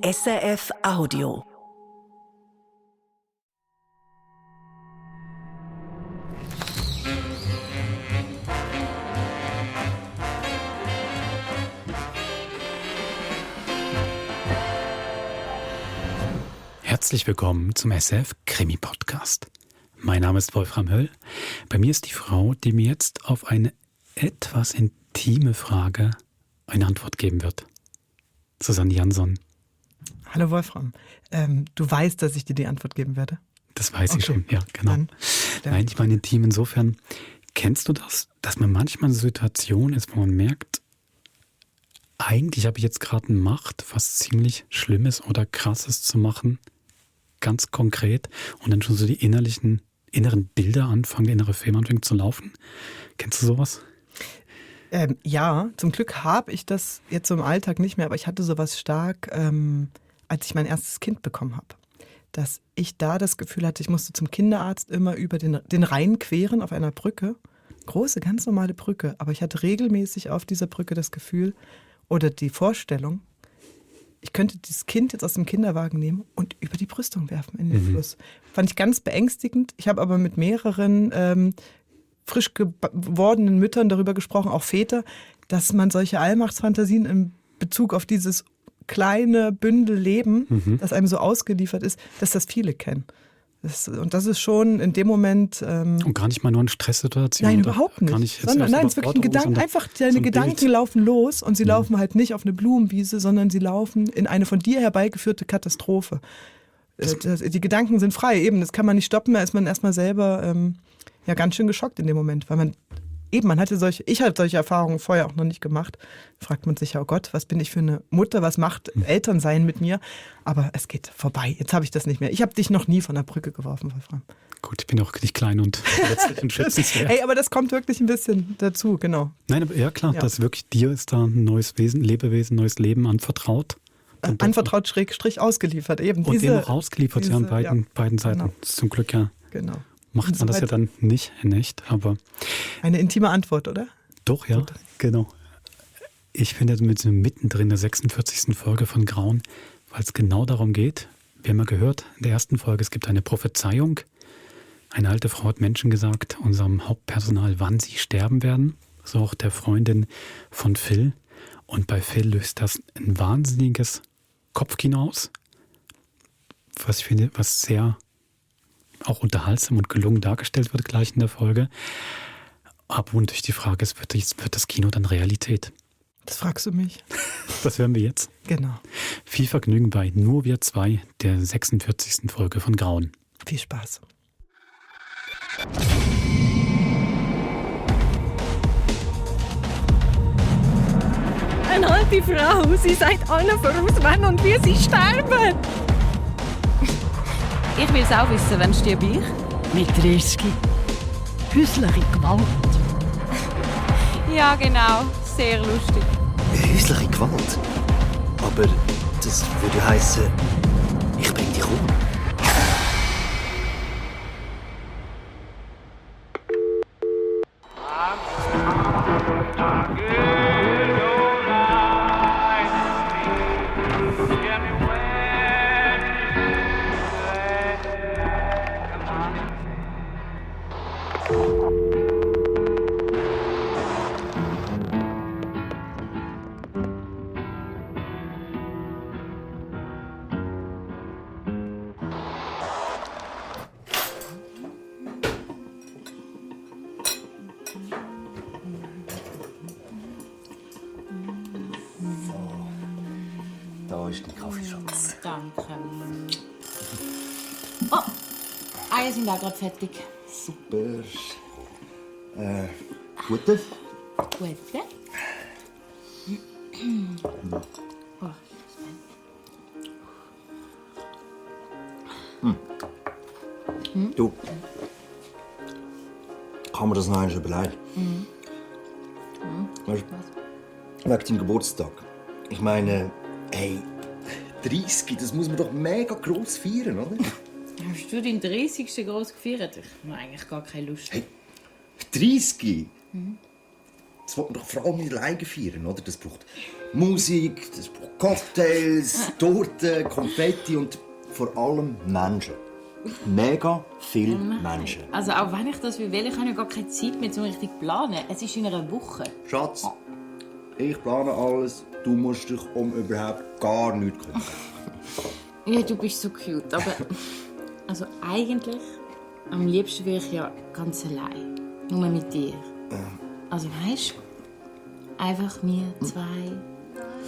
SRF Audio. Herzlich willkommen zum SRF Krimi Podcast. Mein Name ist Wolfram Höll. Bei mir ist die Frau, die mir jetzt auf eine etwas intime Frage eine Antwort geben wird. Susanne Jansson. Hallo Wolfram. Du weißt, dass ich dir die Antwort geben werde? Das weiß ich schon, ja, genau. Nein, ich meine intim insofern. Kennst du das, dass man manchmal in einer Situation ist, wo man merkt, eigentlich habe ich jetzt gerade eine Macht, was ziemlich Schlimmes oder Krasses zu machen, ganz konkret, und dann schon so die inneren Bilder anfangen, der innere Film anfängt zu laufen? Kennst du sowas? Ja, zum Glück habe ich das jetzt so im Alltag nicht mehr, aber ich hatte sowas stark, als ich mein erstes Kind bekommen habe. Dass ich da das Gefühl hatte, ich musste zum Kinderarzt immer über den Rhein queren auf einer Brücke. Große, ganz normale Brücke. Aber ich hatte regelmäßig auf dieser Brücke das Gefühl oder die Vorstellung, ich könnte dieses Kind jetzt aus dem Kinderwagen nehmen und über die Brüstung werfen in den Fluss. Fand ich ganz beängstigend. Ich habe aber mit mehreren frisch gewordenen Müttern darüber gesprochen, auch Väter, dass man solche Allmachtsfantasien in Bezug auf dieses kleine Bündel Leben, das einem so ausgeliefert ist, dass das viele kennen. Und das ist schon in dem Moment... und gar nicht mal nur eine Stresssituation? Nein, überhaupt nicht. Nein, es ist wirklich ein Gedanke. Einfach deine Gedanken laufen los und sie laufen halt nicht auf eine Blumenwiese, sondern sie laufen in eine von dir herbeigeführte Katastrophe. Die Gedanken sind frei, eben, das kann man nicht stoppen, da ist man erstmal selber ganz schön geschockt in dem Moment, weil ich hatte solche Erfahrungen vorher auch noch nicht gemacht. Da fragt man sich ja, oh Gott, was bin ich für eine Mutter, was macht Elternsein mit mir? Aber es geht vorbei, jetzt habe ich das nicht mehr. Ich habe dich noch nie von der Brücke geworfen, Wolfram. Gut, ich bin auch nicht klein und letztlich schützenswert. Hey, aber das kommt wirklich ein bisschen dazu, genau. Nein, aber ja klar, dass wirklich dir ist da ein neues Lebewesen, neues Leben anvertraut. Anvertraut / ausgeliefert, eben. Und eben auch ausgeliefert, an beiden Seiten. Genau. Das ist zum Glück genau. Macht man das ja dann nicht in echt, aber... Eine intime Antwort, oder? Doch, ja, gut. Genau. Ich bin jetzt mittendrin in der 46. Folge von Grauen, weil es genau darum geht. Wir haben ja gehört in der ersten Folge, es gibt eine Prophezeiung. Eine alte Frau hat Menschen gesagt, unserem Hauptpersonal, wann sie sterben werden. So auch der Freundin von Phil. Und bei Phil löst das ein wahnsinniges Kopfkino aus, was ich finde, was sehr auch unterhaltsam und gelungen dargestellt wird gleich in der Folge. Aber und durch die Frage ist, wird das Kino dann Realität? Das fragst du mich. Das hören wir jetzt. Genau. Viel Vergnügen bei Nur wir zwei, der 46. Folge von Grauen. Viel Spaß. Eine alte Frau, sie sagt allen voraus, wann und wie sie sterben. Ich will es auch wissen, wann stirb ich? Mit 30. Häusliche Gewalt. Ja, genau. Sehr lustig. Häusliche Gewalt? Aber das würde heißen, ich bring dich um. Da ist dein Kaffeeschatz. Danke. Oh, Eier sind auch gerade fertig. Super. Gute? Gute. Oh, Du, kann man das noch einmal überlegen? Weißt du, wegen deinem Geburtstag. Ich meine, hey, 30, das muss man doch mega gross feiern, oder? Hast du deinen 30. gross gefeiert? Ich habe eigentlich gar keine Lust. Hey, 30? Das will man doch vor allem nicht alleine feiern, oder? Das braucht Musik, das braucht Cocktails, Torten, Konfetti und vor allem Menschen. Mega viele Menschen. Also auch wenn ich das will, ich habe ja gar keine Zeit mehr, um richtig zu planen. Es ist in einer Woche. Schatz, ich plane alles. Du musst dich um überhaupt gar nichts kümmern. Ja, du bist so cute, aber... Also eigentlich, am liebsten wäre ich ja ganz allein. Nur mit dir. Also weißt du, einfach wir zwei.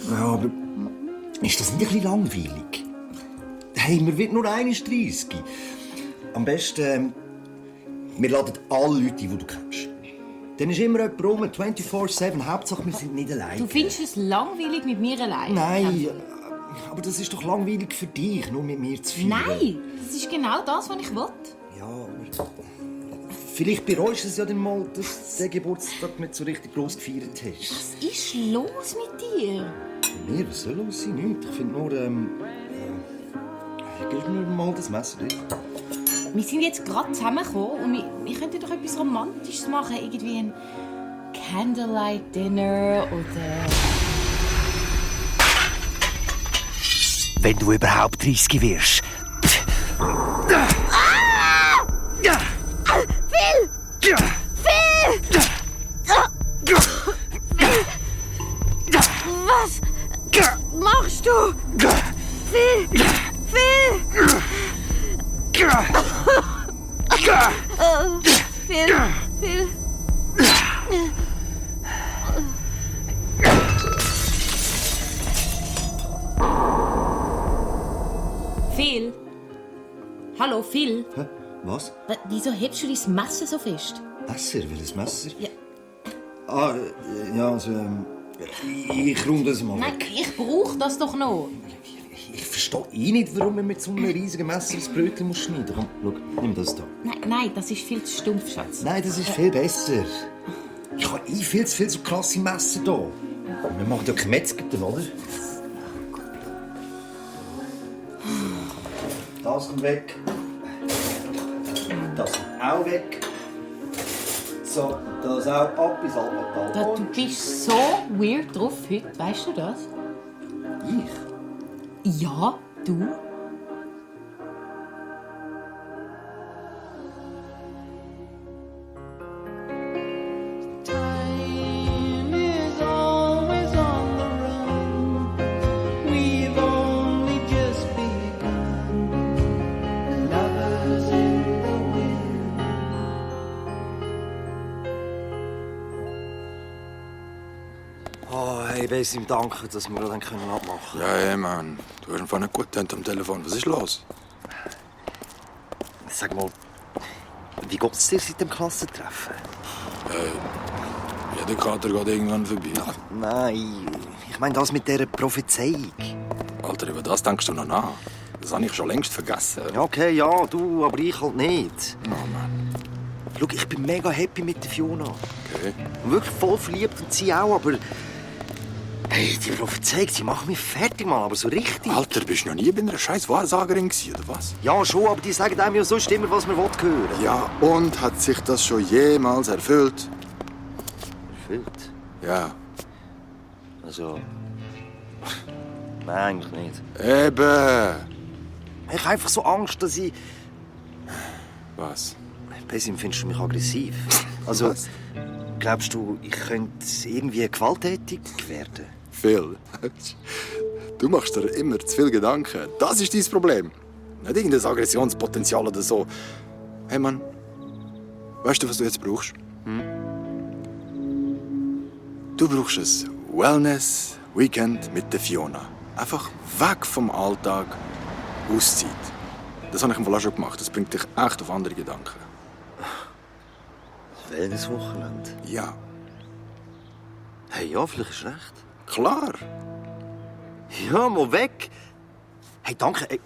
Ja, aber ist das nicht ein bisschen langweilig? Hey, mir wird nur 31. Am besten, wir laden alle Leute, die du kennst. Dann ist immer jemand rum, 24/7. Hauptsache, wir sind nicht allein. Du findest es langweilig mit mir allein? Nein, aber das ist doch langweilig für dich, nur mit mir zu feiern. Nein, das ist genau das, was ich will. Ja, aber vielleicht bereust du es ja dann mal, dass du den Geburtstag nicht so richtig gross gefeiert hast. Was ist los mit dir? Mir, was soll los sein? Nichts. Ich finde nur, gib mir mal das Messer. Wir sind jetzt gerade zusammengekommen und wir könnten doch etwas Romantisches machen. Irgendwie ein Candlelight-Dinner oder... Wenn du überhaupt 30 wirst. Was machst du? Phil! Phil! Phil? Hallo, Phil? Hä? Was? Wieso hebst du dein Messer so fest? Messer? Welches Messer? Ja. Ah, ja, also, ich runde das mal Nein, weg. ich brauche das doch noch. Ich verstehe nicht, warum man mit so einem riesigen Messer das Brötchen muss schneiden muss. Komm, schau, nimm das hier. Nein, das ist viel zu stumpf, Schatz. Nein, das ist viel besser. Ich habe viel zu viel so krasse Messer hier. Wir machen ja keine Metzger, oder? Das kommt weg. Das kommt auch weg. So, das auch ab ins Altmetall. Du bist so weird drauf heute, weißt du das? Ich? Ja, du. Oh, hey, ich weiss ihm danken, dass wir dann abmachen können. Ja, hey, Mann. Du hast einfach nicht gut getan am Telefon. Was ist los? Sag mal, wie geht's dir seit dem Klassentreffen? Ja, der Kater geht irgendwann vorbei. Ach, nein, ich meine das mit dieser Prophezeiung. Alter, über das denkst du noch nach. Das habe ich schon längst vergessen. Ja, okay, ja, du, aber ich halt nicht. Oh, Mann. Schau, ich bin mega happy mit der Fiona. Okay. Wirklich voll verliebt und sie auch, aber... Hey, die Prophezeiung, die macht mich fertig, Mann, aber so richtig. Alter, bist du noch nie bei einer scheiß Wahrsagerin gewesen, oder was? Ja, schon, aber die sagen einem ja sonst immer, was man hören will. Ja, und hat sich das schon jemals erfüllt? Erfüllt? Ja. Also... Nein, eigentlich nicht. Eben. Ich habe einfach so Angst, dass ich... Was? Pessim, findest du mich aggressiv? Also, Was? glaubst du, ich könnte irgendwie gewalttätig werden? Phil, du machst dir immer zu viel Gedanken. Das ist dein Problem. Nicht irgendein Aggressionspotenzial oder so. Hey Mann, weißt du, was du jetzt brauchst? Du brauchst ein Wellness-Weekend mit der Fiona. Einfach weg vom Alltag, Auszeit. Das habe ich im Fall auch schon gemacht. Das bringt dich echt auf andere Gedanken. Wellnesswochenende? Ja, Hey, ja, vielleicht ist recht. klar. Ja, mal weg. Hey, danke. Ey,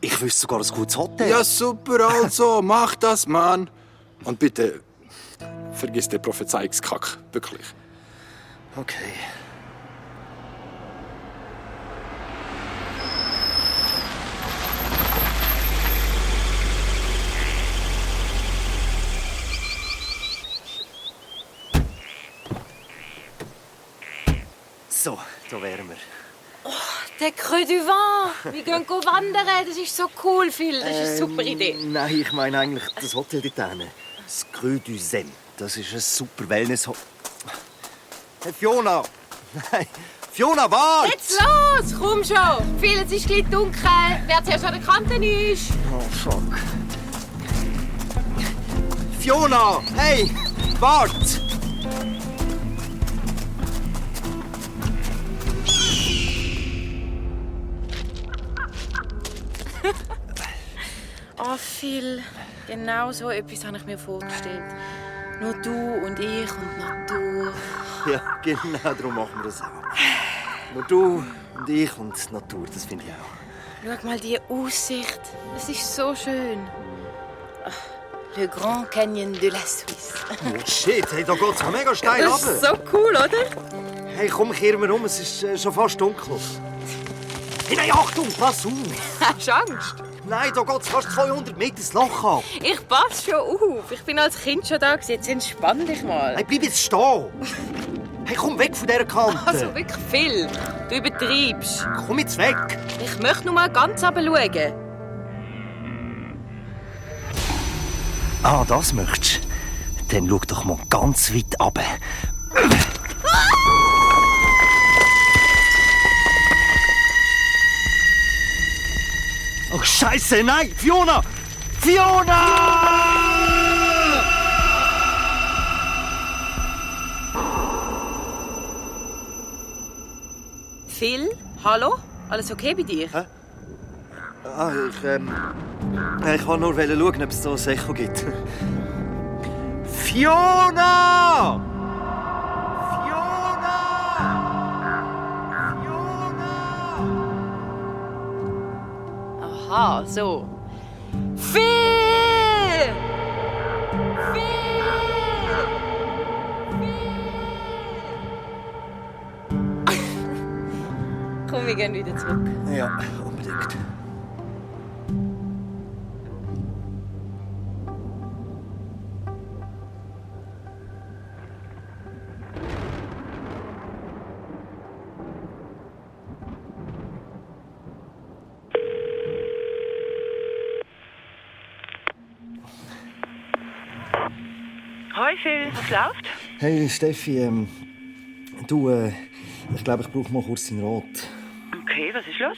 ich wüsste sogar ein gutes Hotel. Ja, super, also. Mach das, Mann. Und bitte, vergiss den Prophezeiungskack. Wirklich. Okay. So, da wären wir. Der Creux du Vent. Wir gehen wandern. Das ist so cool, Phil. Das ist eine super Idee. Nein, ich meine eigentlich das Hotel dort hinten. Das Creux du Zen. Das ist ein super Wellness-Hotel. Hey, Fiona! Nein, Fiona, warte! Jetzt los! Komm schon! Phil, es ist gleich dunkel. Wer zuerst an der Kante ist. Oh, fuck. Fiona! Hey! Wart! Oh, Phil. Genau so etwas habe ich mir vorgestellt. Nur du und ich und die Natur. Ja, genau darum machen wir das auch. Nur du und ich und die Natur, das finde ich auch. Schau mal die Aussicht. Es ist so schön. Le Grand Canyon de la Suisse. Oh, shit, hey, da geht's mega steil Das ist so cool, oder? Hey, komm, kehren wir um, es ist schon fast dunkel. Hey, nein, Achtung, pass auf! Hast du Angst? Nein, da geht's fast 200 Meter das Loch ab. Ich passe schon auf. Ich bin als Kind schon da. Jetzt entspann dich mal. Hey, bleib jetzt stehen! Hey, komm weg von dieser Kante! Also wirklich viel. Du übertreibst. Komm jetzt weg! Ich möchte nur mal ganz runter schauen. Ah, das möchtest du? Dann schau doch mal ganz weit runter. Oh, Scheiße, nein! Fiona! Fiona! Phil, hallo? Alles okay bei dir? Hä? Ah, ich wollte nur schauen, ob es so ein Echo gibt. Fiona! Fiona! Fiona! Aha, so. Phil! Komm, wir gehen wieder zurück. Ja, unbedingt. Hoi Phil, was läuft? Hey Steffi, ich glaube, ich brauche mal kurz deinen Rat. Okay, was ist los?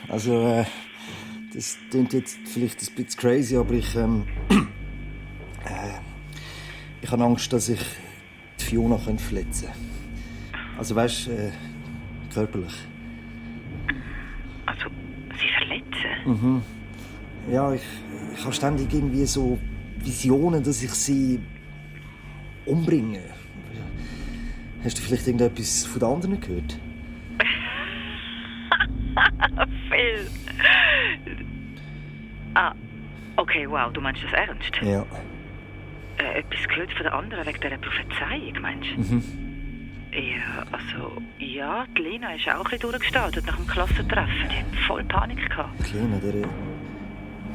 Also, das klingt jetzt vielleicht ein bisschen crazy, aber ich habe Angst, dass ich die Fiona verletzen könnte. Also, weißt du, körperlich. Also, sie verletzen? Mhm. Ja, ich habe ständig irgendwie so Visionen, dass ich sie umbringe. Hast du vielleicht irgendetwas von den anderen gehört? Phil. Ah, okay, wow, du meinst das ernst? Ja. Etwas gehört von den anderen wegen dieser Prophezeiung, meinst du? Mhm. Ja, also, ja, die Lena ist auch ein bisschen durchgestartet nach dem Klassentreffen. Die hat voll Panik gehabt. Die Lena,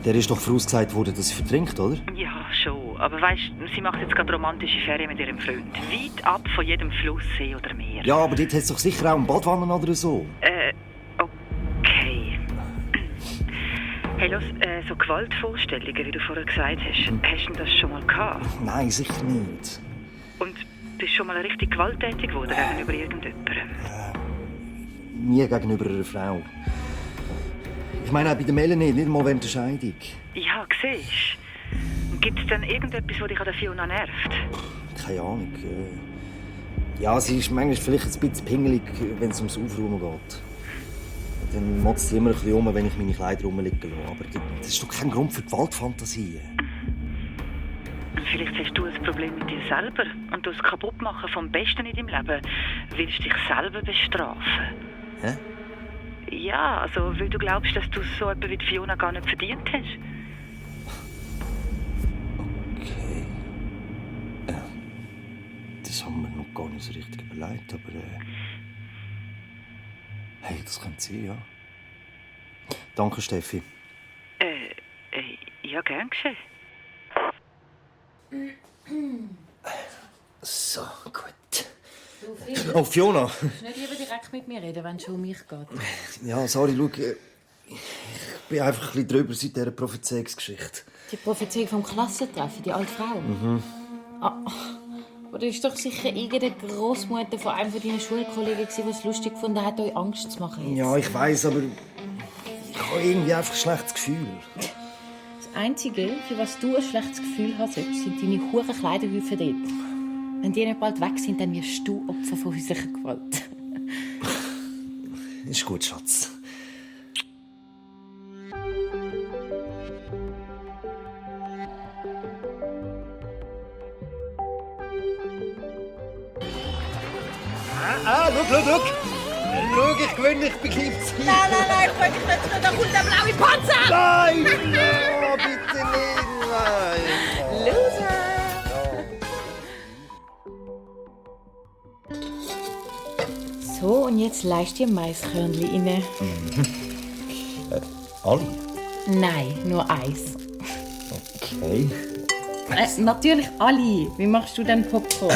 der ist doch vorausgesagt worden, dass sie vertrinkt, oder? Ja, schon. Aber weißt du, sie macht jetzt gerade romantische Ferien mit ihrem Freund. Weit ab von jedem Fluss, See oder Meer. Ja, aber dort hat es doch sicher auch eine Badwanne oder so. Okay. Hey, los, so Gewaltvorstellungen, wie du vorher gesagt hast, hast du das schon mal gehabt? Nein, sicher nicht. Und bist du schon mal richtig gewalttätig geworden gegenüber irgendjemandem? Nie gegenüber einer Frau. Ich meine auch bei der Melanie, nicht mal während der Scheidung. Ja, siehst du. Gibt es denn irgendetwas, das dich an der Fiona nervt? Keine Ahnung. Ja, sie ist manchmal vielleicht ein bisschen pingelig, wenn es ums Aufräumen geht. Dann motzt sie immer ein bisschen um, wenn ich meine Kleider rumliegen lasse. Aber das ist doch kein Grund für Gewaltfantasien. Vielleicht hast du ein Problem mit dir selber und das Kaputtmachen vom Besten in deinem Leben willst dich selber bestrafen. Hä? Ja, also weil du glaubst, dass du so etwas wie Fiona gar nicht verdient hast. Okay. Das haben wir noch gar nicht so richtig überlegt, aber hey, das könnte sein, ja. Danke, Steffi. Ja, gern geschehen. So, gut. Oh, Fiona. Willst du nicht lieber direkt mit mir reden, wenn es schon um mich geht? Ja, sorry, schau. Ich bin einfach ein bisschen drüber seit dieser Prophezeiungsgeschichte. Die Prophezeiung vom Klassentreffen, die alte Frau? Oder ist doch sicher irgendeine Großmutter von einem deiner Schulkollegen, die es lustig gefunden hat, euch Angst zu machen? Jetzt. Ja, ich weiss, aber ich habe irgendwie einfach ein schlechtes Gefühl. Das Einzige, für was du ein schlechtes Gefühl hast, sind deine huren Kleiderhäufe dort. Wenn die nicht bald weg sind, dann wirst du Opfer von häuslicher Gewalt. Ist gut, Schatz. Schau! Schau, ich gewinne, ich begib sie. Nein, ich will dich nicht, da kommt der blaue Panzer! Nein! Ja, bitte nicht, nein! Loser! So, und jetzt leist dir Maiskörnchen rein. Alle? Nein, nur eins. Okay. Natürlich alle. Wie machst du denn Popcorn?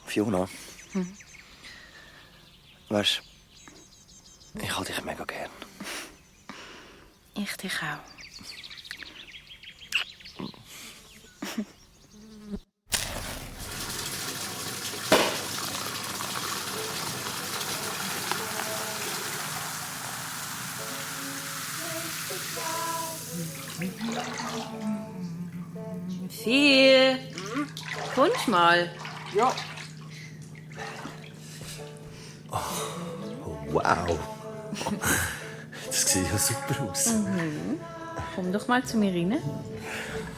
Fiona. Weißt du, ich habe dich mega gern. Ich dich auch. Viel. Kommst mal. Ja. Oh, wow. Das sieht ja super aus. Komm doch mal zu mir rein.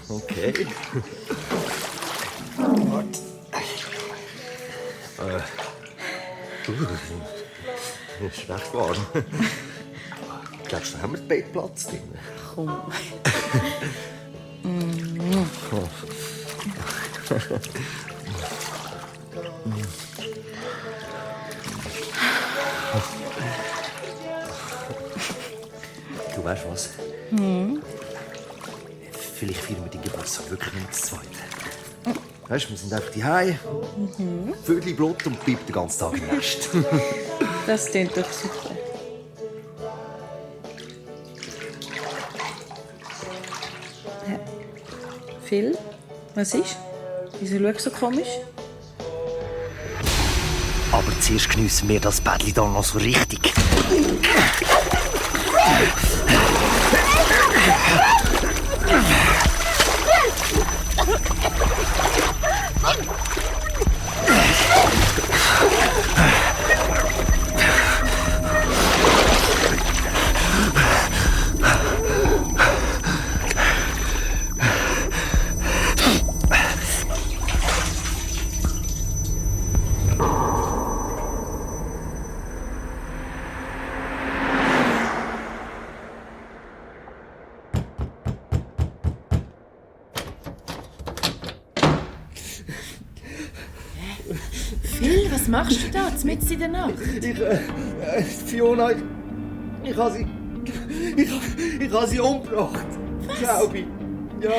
Okay. Warte. Ist recht warm. Glaubst du, haben wir Bettplatz drin? Komm. Du weißt was? Vielleicht feiern wir den Geburtstag wirklich nicht zu zweit. Weißt du, wir sind einfach daheim, Vögel Blut und bleiben den ganzen Tag im Nest. Das klingt doch super. Phil, was ist? Wieso schaust du so komisch? Aber zuerst geniessen wir das Bädli da noch so richtig. Phil, was machst du da, mitten in der Nacht? Fiona, ich habe sie... Ich habe sie umgebracht. Was? Glaube ich. Ja.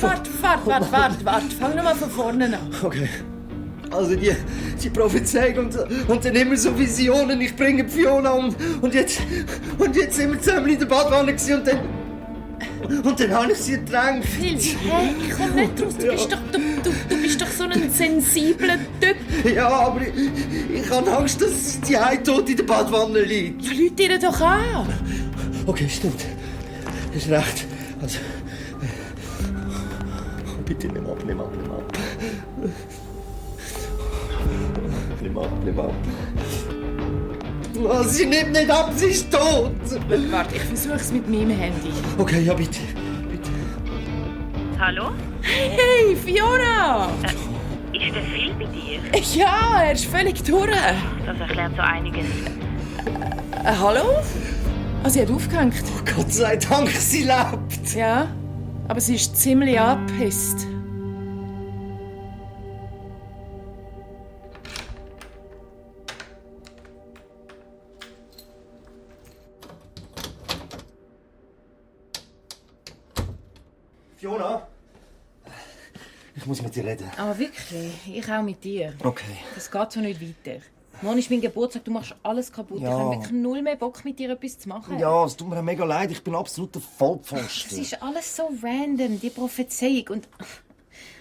Warte. Fang nochmal von vorne an. Okay. Also die Prophezeiung und dann immer so Visionen, ich bringe Fiona um und jetzt sind wir zusammen in der Badwanne und dann habe ich sie ertränkt. Phil, ich komm nicht raus, du bist doch so ein sensibler Typ. Ja, aber ich habe Angst, dass die Hai tot in der Badwanne liegt. Lüt ihr doch an. Okay, stimmt. Das ist recht. Also, bitte nimm ab. Nimm ab. Oh, sie nimmt nicht ab, sie ist tot. Warte, ich versuch's mit meinem Handy. Okay, ja, bitte. Hallo? Hey, Fiona! Ist der Phil bei dir? Ja, er ist völlig durch. Das erklärt so einiges. Hallo? Ah, sie hat aufgehängt. Oh, Gott sei Dank, sie lebt. Ja, aber sie ist ziemlich angepisst. Fiona? Ich muss mit dir reden. Aber wirklich, ich auch mit dir. Okay. Das geht so nicht weiter. Morgen ist mein Geburtstag, du machst alles kaputt. Ja. Ich habe wirklich null mehr Bock, mit dir etwas zu machen. Ja, es tut mir mega leid. Ich bin absoluter Vollpfosten. Das ist alles so random, die Prophezeiung. Und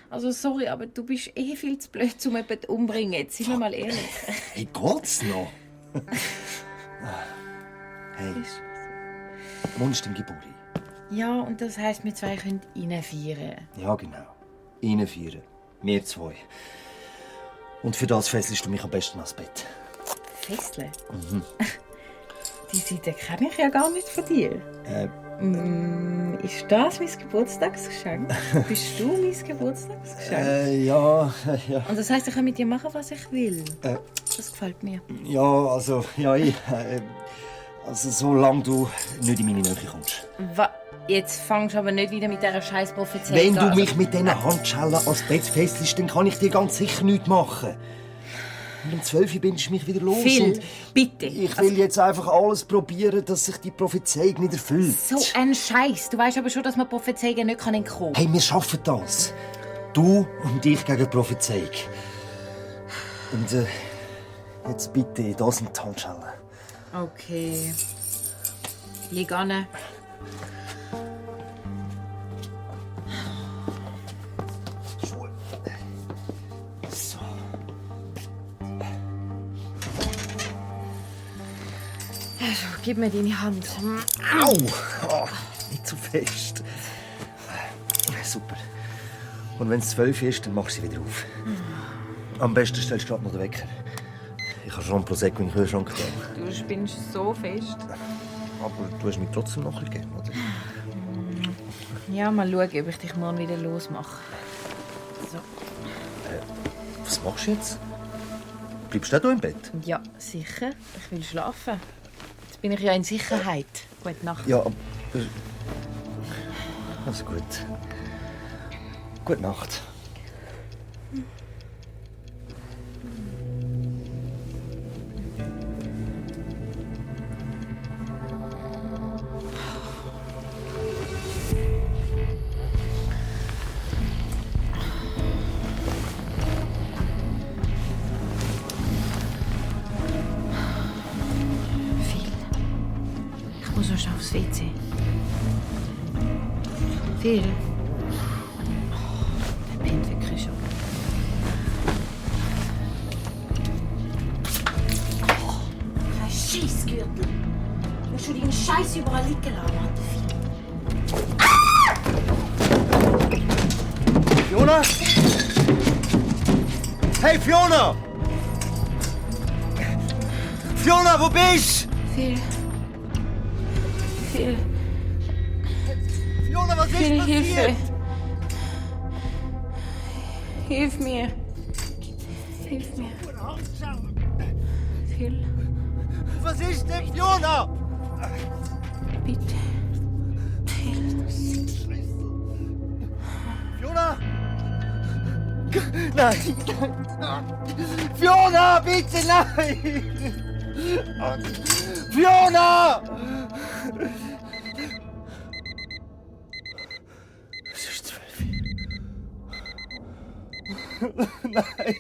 also sorry, aber du bist viel zu blöd, um jemanden umbringen. Jetzt sind wir mal ehrlich. Hey, geht's noch? Hey, morgen ist dein Geburt. Ja, und das heisst, wir zwei können reinfeiern. Ja, genau. Reinfeiern. Wir zwei. Und für das fesselst du mich am besten ans Bett. Fesseln? Die Seite kenne ich ja gar nicht von dir. Ist das mein Geburtstagsgeschenk? Bist du mein Geburtstagsgeschenk? Ja. Und das heisst, ich kann mit dir machen, was ich will. Das gefällt mir. Ja, also, also solange du nicht in meine Nähe kommst. Jetzt fangst du aber nicht wieder mit dieser scheiß Prophezeiung Wenn an. du mich mit diesen Handschellen ans Bett fesselst, dann kann ich dir ganz sicher nichts machen. Und um 12 Uhr bindest du mich wieder los. Phil, und bitte. Ich will jetzt einfach alles probieren, dass sich die Prophezeiung nicht erfüllt. So ein Scheiß. Du weißt aber schon, dass man Prophezeiungen nicht entkommen kann. Hey, wir schaffen das. Du und ich gegen die Prophezeiung. Und jetzt bitte, das sind die Handschellen. Okay. Leg an. So. Also, gib mir deine Hand. Au! Oh, nicht zu fest. Super. Und wenn es 12 ist, dann mach sie wieder auf. Am besten stellst du gerade noch den Wecker. Ich habe schon ein Prosecco in den Kühlschrank getan. Du spinnst so fest. Aber du hast mich trotzdem noch ein bisschen gern, oder? Ja, mal schauen, ob ich dich morgen wieder losmache. So. Was machst du jetzt? Bleibst du hier im Bett? Ja, sicher. Ich will schlafen. Jetzt bin ich ja in Sicherheit. Gute Nacht. Ja, aber... Also gut. Gute Nacht. Ich muss noch schnell aufs WC. Phil. Der pennt wirklich schon. Kein Scheissgürtel. Du hast schon deinen Scheiß überall liegen lassen, Phil. Fiona? Hey, Fiona! Fiona, wo bist du? Phil. Phil. Fiona, was ist Phil, passiert? Hilfe. Hilf mir. Hilf mir. Phil, Was ist denn, Fiona? bitte. Phil. Fiona? Nein! Fiona, bitte, nein! Fiona! Es ist 12. Nein!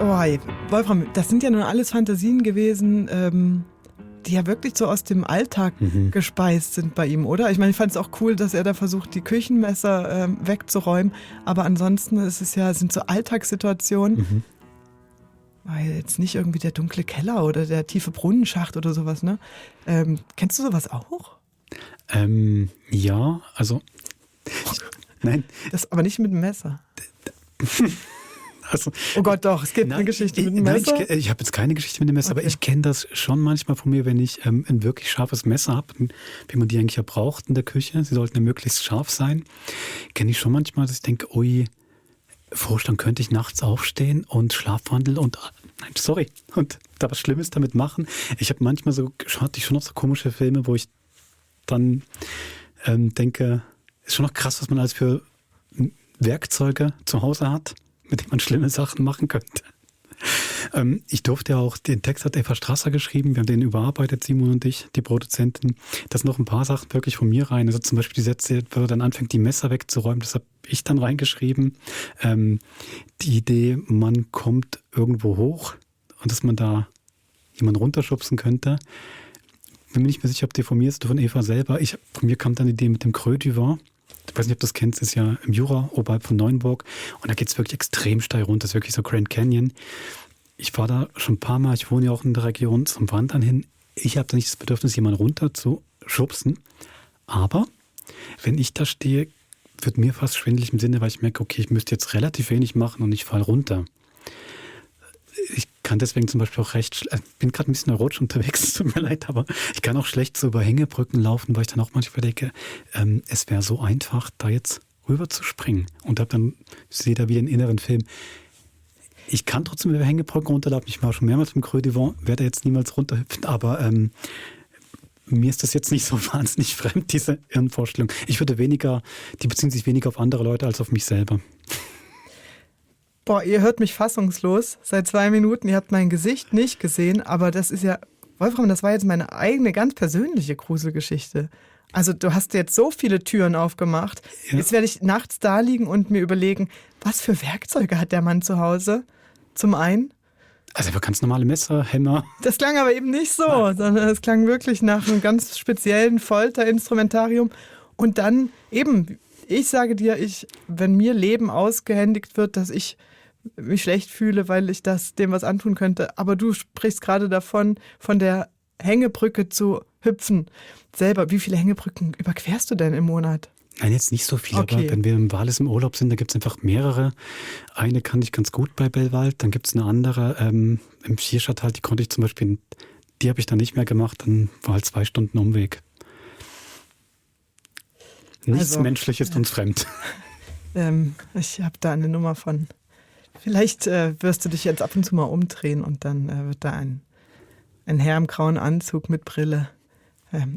Oh, hey, Wolfram, das sind ja nun alles Fantasien gewesen, die ja wirklich so aus dem Alltag gespeist sind bei ihm, oder? Ich meine, ich fand es auch cool, dass er da versucht, die Küchenmesser wegzuräumen. Aber ansonsten sind so Alltagssituationen, weil jetzt nicht irgendwie der dunkle Keller oder der tiefe Brunnenschacht oder sowas, ne? Kennst du sowas auch? Ja, also... Nein. Das aber nicht mit dem Messer. Also, Oh Gott, doch, es gibt eine Geschichte mit dem Messer. Nein, ich habe jetzt keine Geschichte mit dem Messer, Okay. aber ich kenne das schon manchmal von mir, wenn ich ein wirklich scharfes Messer habe, wie man die eigentlich ja braucht in der Küche. Sie sollten ja möglichst scharf sein. Kenne ich schon manchmal, dass ich denke, ui, dann könnte ich nachts aufstehen und Schlafwandel und da was Schlimmes damit machen. Ich habe manchmal hatte ich schon noch so komische Filme, wo ich dann denke, ist schon noch krass, was man alles für Werkzeuge zu Hause hat, mit denen man schlimme Sachen machen könnte. Ich durfte ja auch, den Text hat Eva Strasser geschrieben, wir haben den überarbeitet, Simon und ich, die Produzentin. Da sind noch ein paar Sachen wirklich von mir rein. Also zum Beispiel die Sätze, wo er dann anfängt, die Messer wegzuräumen, das habe ich dann reingeschrieben. Die Idee, man kommt irgendwo hoch und dass man da jemanden runterschubsen könnte. Bin mir nicht mehr sicher, ob die von mir ist oder von Eva selber. Von mir kam dann die Idee mit dem Creux du Vent. Ich weiß nicht, ob du das kennst, das ist ja im Jura, oberhalb von Neuenburg. Und da geht es wirklich extrem steil runter. Das ist wirklich so Grand Canyon. Ich war da schon ein paar Mal, ich wohne ja auch in der Region, zum Wandern hin. Ich habe da nicht das Bedürfnis, jemanden runter zu schubsen. Aber wenn ich da stehe, wird mir fast schwindelig im Sinne, weil ich merke, okay, ich müsste jetzt relativ wenig machen und ich falle runter. Ich kann deswegen zum Beispiel auch bin gerade ein bisschen neurotisch unterwegs, tut mir leid, aber ich kann auch schlecht so über Hängebrücken laufen, weil ich dann auch manchmal denke, es wäre so einfach, da jetzt rüber zu springen. Und sehe da wieder einen inneren Film. Ich kann trotzdem über Hängebrücken runterlaufen. Ich war schon mehrmals im Creux du Vent, werde jetzt niemals runterhüpfen, aber mir ist das jetzt nicht so wahnsinnig fremd, diese Irrenvorstellung. Die beziehen sich weniger auf andere Leute als auf mich selber. Boah, ihr hört mich fassungslos seit 2 Minuten. Ihr habt mein Gesicht nicht gesehen, aber das ist ja, Wolfram, das war jetzt meine eigene, ganz persönliche Gruselgeschichte. Also du hast jetzt so viele Türen aufgemacht. Ja. Jetzt werde ich nachts da liegen und mir überlegen, was für Werkzeuge hat der Mann zu Hause? Zum einen. Also einfach ganz normale Messer, Hämmer. Das klang aber eben nicht so, sondern es klang wirklich nach einem ganz speziellen Folterinstrumentarium. Und dann eben, ich sage dir, wenn mir Leben ausgehändigt wird, dass ich mich schlecht fühle, weil ich dem was antun könnte. Aber du sprichst gerade davon, von der Hängebrücke zu hüpfen. Selber, wie viele Hängebrücken überquerst du denn im Monat? Nein, jetzt nicht so viel, Okay. aber wenn wir im Wallis im Urlaub sind, da gibt es einfach mehrere. Eine kann ich ganz gut bei Bellwald, dann gibt es eine andere, im Vierstadt halt, die konnte ich zum Beispiel, die habe ich dann nicht mehr gemacht, dann war halt 2 Stunden Umweg. Nichts Menschliches ist uns fremd. Ich habe da eine Nummer von. Vielleicht wirst du dich jetzt ab und zu mal umdrehen und dann wird da ein Herr im grauen Anzug mit Brille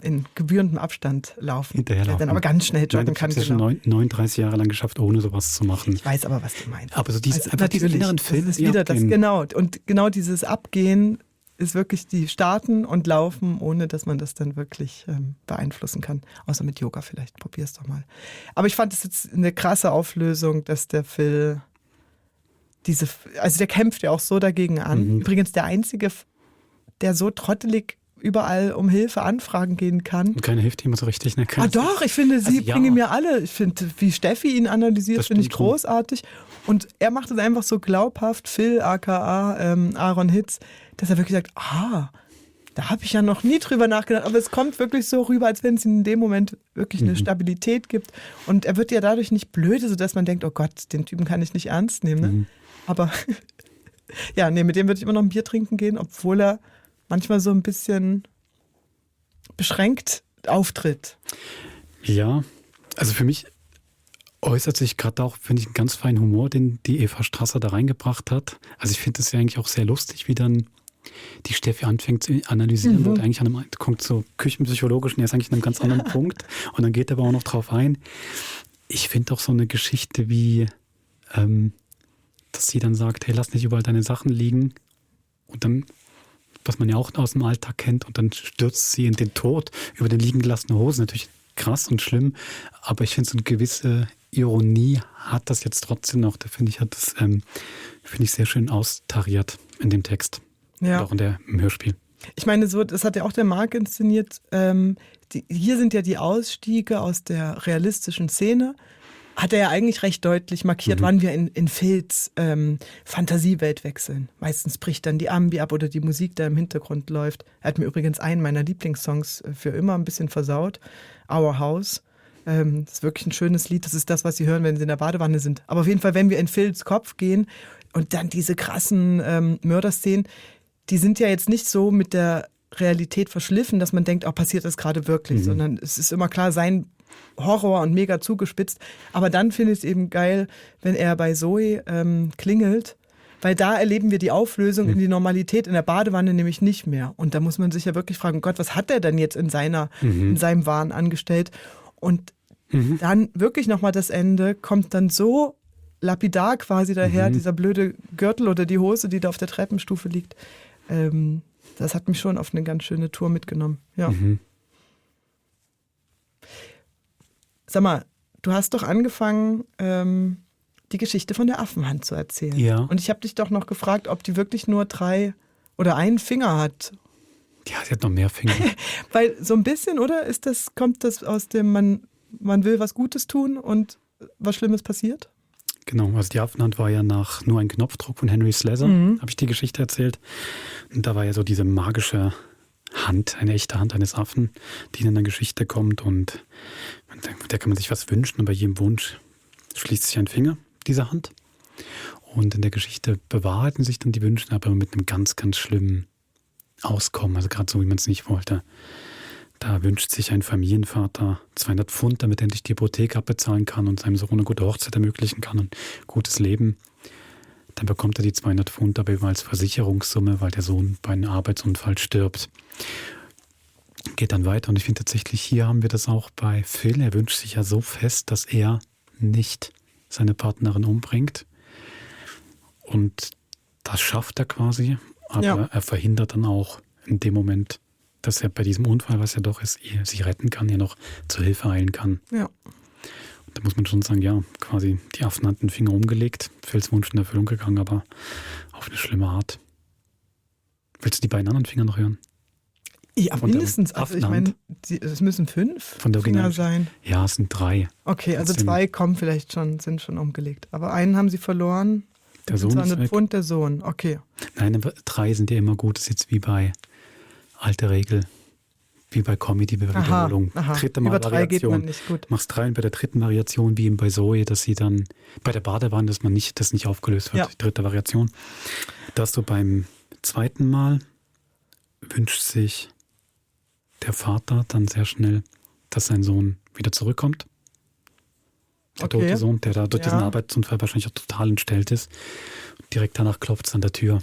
in gebührendem Abstand laufen. Hinterherlaufen. Der dann aber ganz schnell joggen kann. Ich habe es ja schon 39 Jahre lang geschafft, ohne sowas zu machen. Ich weiß aber, was du meinst. Aber so einfach diese inneren Filme, das ist wieder das, genau. Und genau dieses Abgehen ist wirklich die Starten und Laufen, ohne dass man das dann wirklich beeinflussen kann. Außer mit Yoga vielleicht. Probier's doch mal. Aber ich fand es jetzt eine krasse Auflösung, dass der Phil der kämpft ja auch so dagegen an. Mhm. Übrigens der Einzige, der so trottelig überall um Hilfe anfragen gehen kann. Und keiner hilft ihm so richtig. Ne? Doch, ich finde, sie bringen mir alle. Ich finde, wie Steffi ihn analysiert, finde ich großartig. Und er macht es einfach so glaubhaft, Phil aka Aaron Hitz, dass er wirklich sagt, da habe ich ja noch nie drüber nachgedacht, aber es kommt wirklich so rüber, als wenn es ihm in dem Moment wirklich eine Stabilität gibt. Und er wird ja dadurch nicht blöde, sodass man denkt, oh Gott, den Typen kann ich nicht ernst nehmen. Ne? Aber ja, mit dem würde ich immer noch ein Bier trinken gehen, obwohl er manchmal so ein bisschen beschränkt auftritt. Ja, also für mich äußert sich gerade auch, finde ich, einen ganz feinen Humor, den die Eva Strasser da reingebracht hat. Also ich finde es ja eigentlich auch sehr lustig, wie dann die Steffi anfängt zu analysieren, wird eigentlich kommt so küchenpsychologisch und er ist eigentlich an einem ganz anderen Punkt und dann geht er aber auch noch drauf ein. Ich finde auch so eine Geschichte wie, dass sie dann sagt, hey, lass nicht überall deine Sachen liegen und dann, was man ja auch aus dem Alltag kennt, und dann stürzt sie in den Tod über den liegen gelassenen Hosen. Natürlich krass und schlimm, aber ich finde so eine gewisse Ironie hat das jetzt trotzdem noch. Da finde ich sehr schön austariert in dem Text. Ja. Und auch im Hörspiel. Ich meine, das hat ja auch der Marc inszeniert. Hier sind ja die Ausstiege aus der realistischen Szene. Hat er ja eigentlich recht deutlich markiert, wann wir in Phils Fantasiewelt wechseln. Meistens bricht dann die Ambi ab oder die Musik, da im Hintergrund läuft. Er hat mir übrigens einen meiner Lieblingssongs für immer ein bisschen versaut. Our House. Das ist wirklich ein schönes Lied. Das ist das, was Sie hören, wenn Sie in der Badewanne sind. Aber auf jeden Fall, wenn wir in Phils Kopf gehen Und dann diese krassen Mörderszenen, die sind ja jetzt nicht so mit der Realität verschliffen, dass man denkt, passiert das gerade wirklich, sondern es ist immer klar, sein Horror und mega zugespitzt. Aber dann finde ich es eben geil, wenn er bei Zoe klingelt, weil da erleben wir die Auflösung in die Normalität in der Badewanne nämlich nicht mehr. Und da muss man sich ja wirklich fragen, Gott, was hat er denn jetzt in seinem Wahn angestellt? Und dann wirklich nochmal das Ende kommt dann so lapidar quasi daher, dieser blöde Gürtel oder die Hose, die da auf der Treppenstufe liegt. Das hat mich schon auf eine ganz schöne Tour mitgenommen. Ja. Sag mal, du hast doch angefangen, die Geschichte von der Affenhand zu erzählen. Ja. Und ich habe dich doch noch gefragt, ob die wirklich nur 3 oder einen Finger hat. Ja, sie hat noch mehr Finger. Weil so ein bisschen, oder? Kommt das aus dem, man will was Gutes tun und was Schlimmes passiert? Genau, also die Affenhand war ja nach nur ein Knopfdruck von Henry Slezar, habe ich die Geschichte erzählt. Und da war ja so diese magische Hand, eine echte Hand eines Affen, die in einer Geschichte kommt und mit der kann man sich was wünschen und bei jedem Wunsch schließt sich ein Finger dieser Hand. Und in der Geschichte bewahrheiten sich dann die Wünsche, aber mit einem ganz, ganz schlimmen Auskommen, also gerade so, wie man es nicht wollte. Da wünscht sich ein Familienvater 200 Pfund, damit er endlich die Hypothek abbezahlen kann und seinem Sohn eine gute Hochzeit ermöglichen kann und ein gutes Leben. Dann bekommt er die 200 Pfund aber immer als Versicherungssumme, weil der Sohn bei einem Arbeitsunfall stirbt. Geht dann weiter und ich finde tatsächlich, hier haben wir das auch bei Phil. Er wünscht sich ja so fest, dass er nicht seine Partnerin umbringt. Und das schafft er quasi, aber er verhindert dann auch in dem Moment, dass er bei diesem Unfall, was ja doch ist, sie retten kann, ihr noch zur Hilfe eilen kann. Ja. Und da muss man schon sagen, ja, quasi die Affen hatten den Finger umgelegt, Phils Wunsch in Erfüllung gegangen, aber auf eine schlimme Art. Willst du die beiden anderen Finger noch hören? Ja, mindestens. Also ich meine, es müssen 5 Finger sein. Ja, es sind 3. Okay, also 2 sind schon umgelegt. Aber einen haben sie verloren. Der Sohn ist weg. Pfund, der Sohn, okay. Nein, aber 3 sind ja immer gut. Das ist jetzt wie bei alte Regel, wie bei Comedy, wie bei Wiederholung. Dritte Mal über 3 Variation. geht man nicht gut. Machst 3 und bei der dritten Variation, wie eben bei Zoe, dass sie dann bei der Badewanne, dass das nicht aufgelöst wird, die dritte Variation. Dass du beim zweiten Mal wünscht sich der Vater dann sehr schnell, dass sein Sohn wieder zurückkommt. Der tote Sohn, der da durch diesen Arbeitsunfall wahrscheinlich auch total entstellt ist. Direkt danach klopft es an der Tür.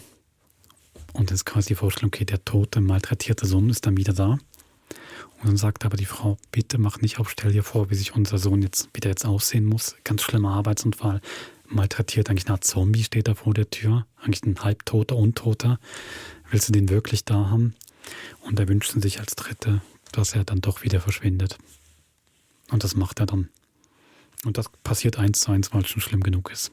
Und dann ist quasi die Vorstellung, okay, der tote, malträtierte Sohn ist dann wieder da. Und dann sagt aber die Frau, bitte mach nicht auf, stell dir vor, wie sich unser Sohn jetzt aussehen muss. Ganz schlimmer Arbeitsunfall. Malträtiert, eigentlich eine Art Zombie steht da vor der Tür. Eigentlich ein halbtoter, untoter. Willst du den wirklich da haben? Und er wünscht sich als Dritte, dass er dann doch wieder verschwindet. Und das macht er dann. Und das passiert 1:1, weil es schon schlimm genug ist.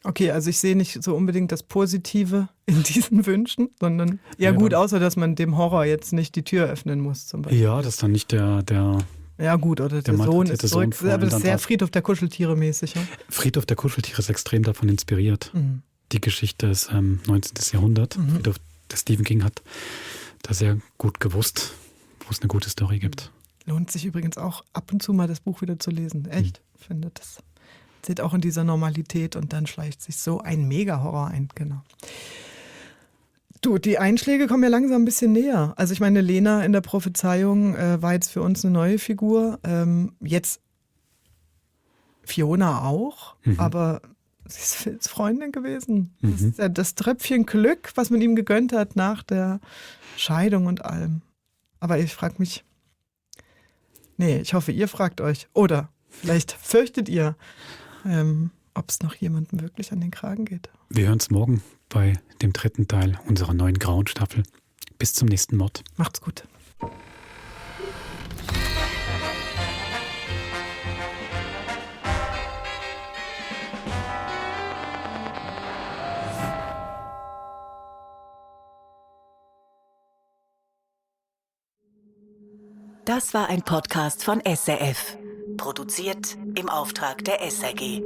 Okay, also ich sehe nicht so unbedingt das Positive in diesen Wünschen, sondern gut, außer dass man dem Horror jetzt nicht die Tür öffnen muss zum Beispiel. Ja, dass dann nicht der ja gut, oder der Sohn ist zurück. Aber das ist sehr Friedhof der Kuscheltiere mäßig. Ja? Friedhof der Kuscheltiere ist extrem davon inspiriert. Die Geschichte ist 19. Jahrhundert. Friedhof, der Stephen King hat da sehr gut gewusst, wo es eine gute Story gibt. Lohnt sich übrigens auch ab und zu mal das Buch wieder zu lesen. Echt, finde das. Seht auch in dieser Normalität und dann schleicht sich so ein Mega-Horror ein. Genau. Du, die Einschläge kommen ja langsam ein bisschen näher. Also ich meine, Lena in der Prophezeiung war jetzt für uns eine neue Figur. Jetzt Fiona auch, aber sie ist Phils Freundin gewesen. Das ist ja das Tröpfchen Glück, was man ihm gegönnt hat nach der Scheidung und allem. Aber ich frage mich, ich hoffe, ihr fragt euch. Oder vielleicht fürchtet ihr, ob es noch jemandem wirklich an den Kragen geht. Wir hören es morgen bei dem 3. Teil unserer neuen grauen Staffel. Bis zum nächsten Mord. Macht's gut. Das war ein Podcast von SRF. Produziert im Auftrag der SRG.